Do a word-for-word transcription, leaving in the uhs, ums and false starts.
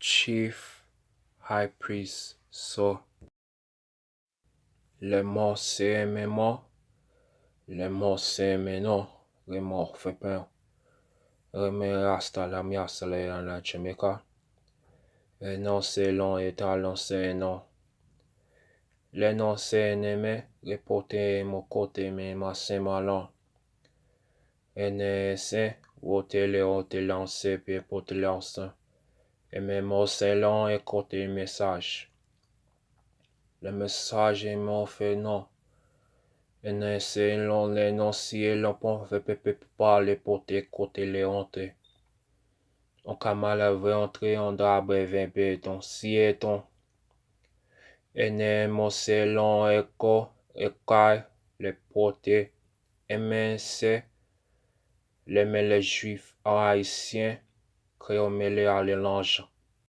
Chief High Priest, so. Lè mò se enmen mò, lè mò se enmen non, renmò fè pen. Renmen rasta la mi a sele an la Jamaica. E non se lon e talon se non. Lè non se enmen, repote mo kote men ma sen malon. Ene ese, wote le ote lanse pye pote lanse. E men mo se lon e kote mesaj. Le mesaj e mo fè non. Ene se lon le non si e lon pon fè pepe pale pote kote le onte. On ka malave antre on dabre ven beton si e ton. Ene mo se lon e ko e kay le pote. E men se le men le jwif an ayisyen, kreyòl mele a le lanjan.